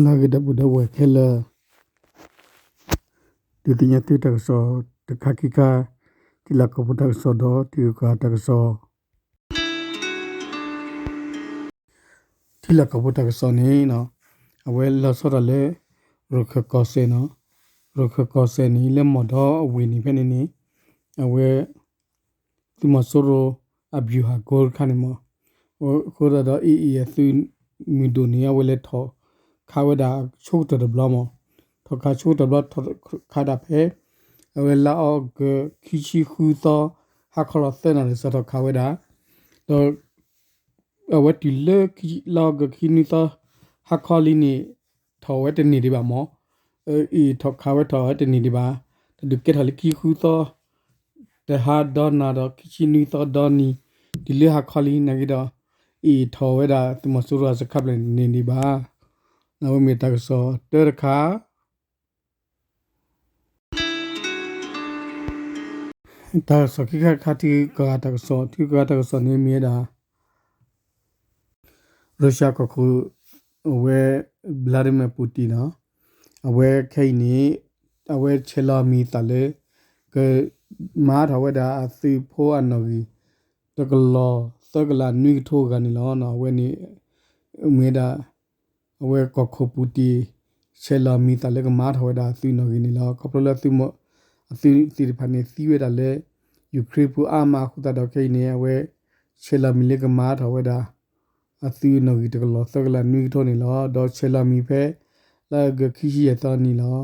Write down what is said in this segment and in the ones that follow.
နၢ်ဂ့ၤ ဒီပုၢ်ဝဲၢ်ခဲလၢာ်, ဒုးသ့ၣ်ညါသုတၢ်ကစီၣ်တခါခံခါ, ထံလၢကီၢ်ပူၤတၢ်ကစီၣ်ဒီး ထံဂုၤကီၢ်ဂၤတၢ်ကစီၣ် ထံလၢကီၢ်ပူၤတၢ်ကစီၣ်န့ၣ် အဝဲလီၤဆီဒၣ်တၢ်လၢ ရခၢၣ်ကီၢ်စဲၣ်န့ၣ်, ရခၢၣ်ကီၢ်စဲၣ်န့ၣ် လၢမီၢ်ဒီအဝ့ၢ်န့ၣ်ဖဲန့ၣ်န့ၣ် အဝဲ သုးမီၤစိရိၤအ ဗျူဟာကုန်း တခါန့ၣ်မး, အဃိသတးဒီး AA အသုးမုၢ်ဒိၣ်န့ၣ် အဝဲလဲၤထီၣ်ခးဝဲဒၣ်ဆိကတၢၢ်တဘျီမး, ထီၣ်ခးဆိကတၢၢ်တဘျီ ထီၣ်ခးဒၣ်ဖဲ အဝဲလါအီကူး ခံဆံဃုသီ ဟါခီလီၤသၢနၣ်ရံၣ် စးထီၣ်ခးဝဲဒၣ်, ဒီး အဝဲတုၤလၢလါအီကူး ခံဆံနွံသီ ဟါခီလံန့ၣ် ထီၣ်ဝဲတန့ၢ်ဒံးဘၣ်မး, AA ထီၣ်ခးဝဲထီၣ်ဝဲတန့ၢ်ဒံးဘၣ်, တၢ်ဒုးကဲထီၣ်လၢခံဆံဃုသီ တဟါဒီနၤဒီး ခံဆံနွံသီဒီနံၤ တုၤလၢဟါခီလံ နာ်က့ဒီး AA ထီၣ်ဝဲဒၣ်သုးမီၤစိရိၤအစခါဖျၢၣ်န့ၣ်တန့ၢ်ဒံးဘၣ်. အဝဲမ့ၢ်တၢ်ကစီၣ်တၢတခါ တၢ်ကစီၣ်ခံခါတခါ ထံဂုၤကီၢ်ဂၤတၢ်ကစီၣ်, ထံဂုၤကီၢ်ဂၤတၢ်ကစီၣ်န့ၣ် မ့ၢ်ဝဲဒၣ် ရၢၡါကီၢ်ခိၣ် အဝဲ Vladimir Putin နီၤ, အဝဲခဲအံၤန့ၣ် အဝဲဆဲးလီၤမံၤသးလၢ ကမၤထီၣ်ဝဲဒၣ်အသုးဖိအနီၣ်ဂံၢ် တကလီၢ်သၢကလးနွံကထိဂၤန့ၣ်လီၤ. အဝဲန့ၣ် မ့ၢ်ဝဲဒၣ် အဝဲကီၢ်ခိၣ် Putin ဆဲးလီၤမံၤသးလၢကမၤထီၣ်ဝဲဒၣ်အသုးနီၣ်ဂံၢ်န့ၣ်လီၤ. ခီဖျိလၢ အသုးသ့ၣ်တဖၣ်န့ၣ် သံဝဲဒၣ်လၢ Ukraine ပူၤအါမးအဃိသတးဒီး ခဲအံၤန့ၣ် အဝဲဆဲးလီၤမံၤလၢကမၤထီၣ်ဝဲဒၣ် အသုးနီၣ်ဂံၢ်တကလီၢ်သၢကလးနွံကထိန့ၣ်လီၤ. ဒီးဆဲးလီၤမံၤဖဲ လါအီကူး ခံဆံယဲၢ်သီနံၤလီၤ.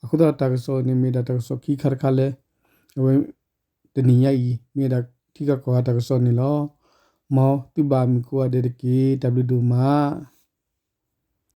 အဃိသတးဒီး တၢ်ကစီၣ်န့ၣ်မ့ၢ်ဒၣ်တၢ်ကစီၣ်ခံခါတခါလၢ အဝဲ တနံၤညါအံၤ မ့ၢ်ဝဲဒၣ်ထံဂုၤကီၢ်ဂၤတၢ်ကစီၣ်န့ၣ်လီၤ. မ်သုဘၣ်မုာ်ကိးဂၤဒဲးတက့ၢ်. တၢ်ဘျုးဒိၣ်မး.